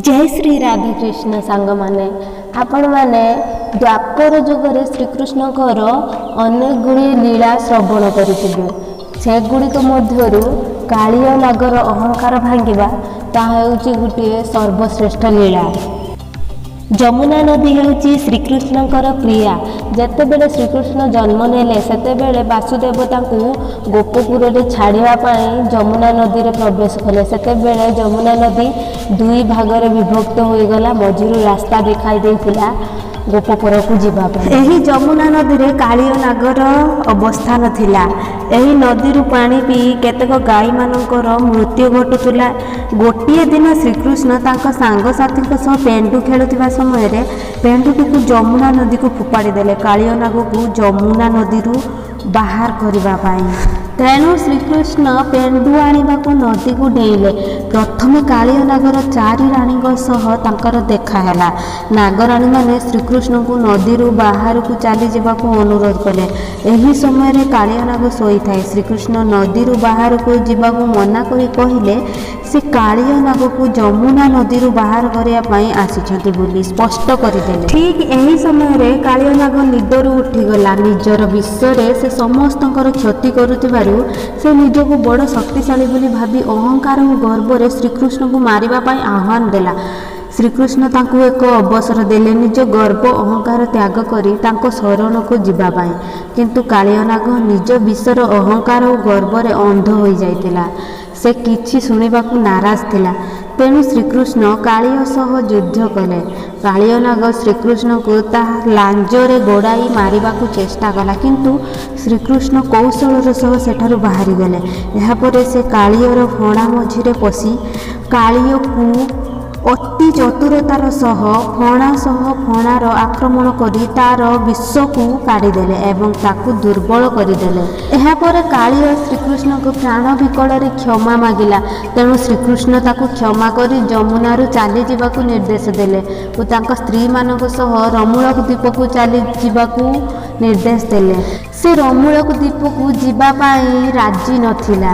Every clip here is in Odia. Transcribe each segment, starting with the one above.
ଜୟ ଶ୍ରୀ ରାଧାକୃଷ୍ଣ ସାଙ୍ଗମାନେ। ଆପଣମାନେ ଦ୍ୱାପର ଯୁଗରେ ଶ୍ରୀକୃଷ୍ଣଙ୍କର ଅନେକ ଗୁଡ଼ିଏ ଲୀଳା ଶ୍ରବଣ କରିଥିବେ। ସେଗୁଡ଼ିକ ମଧ୍ୟରୁ କାଳିଅ ନାଗର ଅହଙ୍କାର ଭାଙ୍ଗିବା, ତାହା ହେଉଛି ଗୋଟିଏ ସର୍ବଶ୍ରେଷ୍ଠ ଲୀଳା। ଯମୁନା ନଦୀ ହେଉଛି ଶ୍ରୀକୃଷ୍ଣଙ୍କର ପ୍ରିୟା। ଯେତେବେଳେ ଶ୍ରୀକୃଷ୍ଣ ଜନ୍ମ ନେଲେ, ସେତେବେଳେ ବାସୁଦେବ ତାଙ୍କୁ ଗୋପପୁରରେ ଛାଡ଼ିବା ପାଇଁ ଯମୁନା ନଦୀରେ ପ୍ରବେଶ କଲେ। ସେତେବେଳେ ଯମୁନା ନଦୀ ଦୁଇ ଭାଗରେ ବିଭକ୍ତ ହୋଇଗଲା। ମଝିରୁ ରାସ୍ତା ଦେଖାଇ ଦେଇଥିଲା ଗୋପପୁରକୁ ଯିବା ପାଇଁ। ଏହି ଯମୁନା ନଦୀରେ କାଳିଅ ନାଗର ଅବସ୍ଥାନ ଥିଲା। ଏହି ନଦୀରୁ ପାଣି ପିଇ କେତେକ ଗାଈମାନଙ୍କର ମୃତ୍ୟୁ ଘଟୁଥିଲା। ଗୋଟିଏ ଦିନ ଶ୍ରୀକୃଷ୍ଣ ତାଙ୍କ ସାଙ୍ଗସାଥୀଙ୍କ ସହ ପେଣ୍ଡୁ ଖେଳୁଥିବା ସମୟରେ ପେଣ୍ଡୁଟିକୁ ଯମୁନା ନଦୀକୁ ଫୋପାଡ଼ି ଦେଲେ, କାଳିଅ ନାଗକୁ ଯମୁନା ନଦୀରୁ ବାହାର କରିବା ପାଇଁ। ତେଣୁ ଶ୍ରୀକୃଷ୍ଣ ପେଣ୍ଡୁ ଆଣିବାକୁ ନଦୀକୁ ଡେଇଁଲେ। ପ୍ରଥମେ କାଳିଅ ନାଗର ଚାରି ରାଣୀଙ୍କ ସହ ତାଙ୍କର ଦେଖା ହେଲା। ନାଗରାଣୀମାନେ ଶ୍ରୀକୃଷ୍ଣଙ୍କୁ ନଦୀରୁ ବାହାରକୁ ଚାଲିଯିବାକୁ ଅନୁରୋଧ କଲେ। ଏହି ସମୟରେ କାଳିଅ ନାଗ ଶୋଇଥାଏ। ଶ୍ରୀକୃଷ୍ଣ ନଦୀରୁ ବାହାରକୁ ଯିବାକୁ ମନା କରି କହିଲେ, ସେ କାଳିଅ ନାଗକୁ ଯମୁନା ନଦୀରୁ ବାହାର କରିବା ପାଇଁ ଆସିଛନ୍ତି ବୋଲି ସ୍ପଷ୍ଟ କରିଦେଲେ। ଠିକ୍ ଏହି ସମୟରେ କାଳିଅ ନାଗ ନିଦରୁ ଉଠିଗଲା। ନିଜର ବିଷରେ ସେ ସମସ୍ତଙ୍କର କ୍ଷତି କରୁଥିବାରୁ ସେ ନିଜକୁ ବଡ଼ ଶକ୍ତିଶାଳୀ ବୋଲି ଭାବି ଅହଙ୍କାର ଓ ଗର୍ବରେ ଶ୍ରୀକୃଷ୍ଣଙ୍କୁ ମାରିବା ପାଇଁ ଆହ୍ୱାନ ଦେଲା। ଶ୍ରୀକୃଷ୍ଣ ତାଙ୍କୁ ଏକ ଅବସର ଦେଲେ, ନିଜ ଗର୍ବ ଅହଙ୍କାର ତ୍ୟାଗ କରି ତାଙ୍କ ଶରଣକୁ ଯିବା ପାଇଁ। କିନ୍ତୁ କାଳିଅ ନାଗ ନିଜ ବିଷର ଅହଙ୍କାର ଓ ଗର୍ବରେ ଅନ୍ଧ ହୋଇଯାଇଥିଲା। ସେ କିଛି ଶୁଣିବାକୁ ନାରାଜ ଥିଲା। ତେଣୁ ଶ୍ରୀକୃଷ୍ଣ କାଳିଅ ସହ ଯୁଦ୍ଧ କଲେ। କାଳିଅ ନାଗ ଶ୍ରୀକୃଷ୍ଣଙ୍କୁ ତା ଲାଞ୍ଜରେ ଗୋଡ଼ାଇ ମାରିବାକୁ ଚେଷ୍ଟା କଲା, କିନ୍ତୁ ଶ୍ରୀକୃଷ୍ଣ କୌଶଳର ସହ ସେଠାରୁ ବାହାରିଗଲେ। ଏହାପରେ ସେ କାଳିଅର ଫଣା ମଝିରେ ପଶି କାଳିଅକୁ ଅତି ଚତୁରତାର ସହ ଫଣା ସହ ଫଣାର ଆକ୍ରମଣ କରି ତାର ବିଷକୁ କାଢ଼ିଦେଲେ ଏବଂ ତାକୁ ଦୁର୍ବଳ କରିଦେଲେ। ଏହାପରେ କାଳିଅ ଶ୍ରୀକୃଷ୍ଣଙ୍କୁ ପ୍ରାଣ ବିକଳରେ କ୍ଷମା ମାଗିଲା। ତେଣୁ ଶ୍ରୀକୃଷ୍ଣ ତାକୁ କ୍ଷମା କରି ଯମୁନାରୁ ଚାଲିଯିବାକୁ ନିର୍ଦ୍ଦେଶ ଦେଲେ ଓ ତାଙ୍କ ସ୍ତ୍ରୀମାନଙ୍କ ସହ ରମୂଳକ ଦ୍ୱୀପକୁ ଚାଲିଯିବାକୁ ନିର୍ଦ୍ଦେଶ ଦେଲେ। ସେ ରମୂଳକ ଦ୍ୱୀପକୁ ଯିବା ପାଇଁ ରାଜି ନଥିଲା,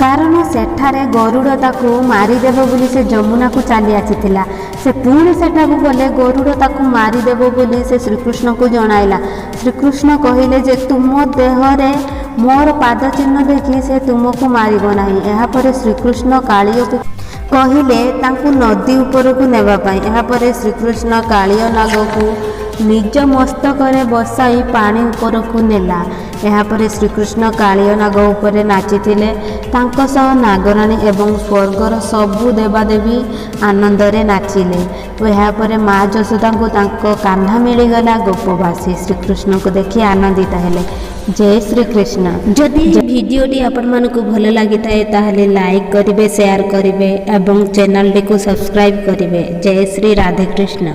କାରଣ ସେଠାରେ ଗରୁଡ଼ ତାକୁ ମାରିଦେବ ବୋଲି ସେ ଯମୁନାକୁ ଚାଲି ଆସିଥିଲା। ସେ ପୁଣି ସେଠାକୁ ଗଲେ ଗରୁଡ଼ ତାକୁ ମାରିଦେବ ବୋଲି ସେ ଶ୍ରୀକୃଷ୍ଣଙ୍କୁ ଜଣାଇଲା। ଶ୍ରୀକୃଷ୍ଣ କହିଲେ ଯେ ତୁମ ଦେହରେ ମୋର ପାଦ ଚିହ୍ନ ଦେଖି ସେ ତୁମକୁ ମାରିବ ନାହିଁ। ଏହାପରେ ଶ୍ରୀକୃଷ୍ଣ କାଳିଅକୁ କହିଲେ ତାଙ୍କୁ ନଦୀ ଉପରକୁ ନେବା ପାଇଁ। ଏହାପରେ ଶ୍ରୀକୃଷ୍ଣ କାଳିଅ ନାଗକୁ ନିଜ ମସ୍ତକରେ ବସାଇ ପାଣି ଉପରକୁ ନେଲା। ଏହାପରେ ଶ୍ରୀକୃଷ୍ଣ କାଳିଅ ନାଗ ଉପରେ ନାଚିଥିଲେ। ତାଙ୍କ ସହ ନାଗରାଣୀ ଏବଂ ସ୍ୱର୍ଗର ସବୁ ଦେବାଦେବୀ ଆନନ୍ଦରେ ନାଚିଲେ ଓ ଏହାପରେ ମା ଯଶୋଦାଙ୍କୁ ତାଙ୍କ କାହ୍ନା ମିଳିଗଲା। ଗୋପବାସୀ ଶ୍ରୀକୃଷ୍ଣଙ୍କୁ ଦେଖି ଆନନ୍ଦିତ ହେଲେ। ଜୟ ଶ୍ରୀକୃଷ୍ଣ। ଯଦି ଏହି ଭିଡ଼ିଓଟି ଆପଣମାନଙ୍କୁ ଭଲ ଲାଗିଥାଏ, ତାହେଲେ ଲାଇକ୍ କରିବେ, ସେୟାର କରିବେ ଏବଂ ଚ୍ୟାନେଲଟିକୁ ସବସ୍କ୍ରାଇବ୍ କରିବେ। ଜୟ ଶ୍ରୀ ରାଧେକୃଷ୍ଣ।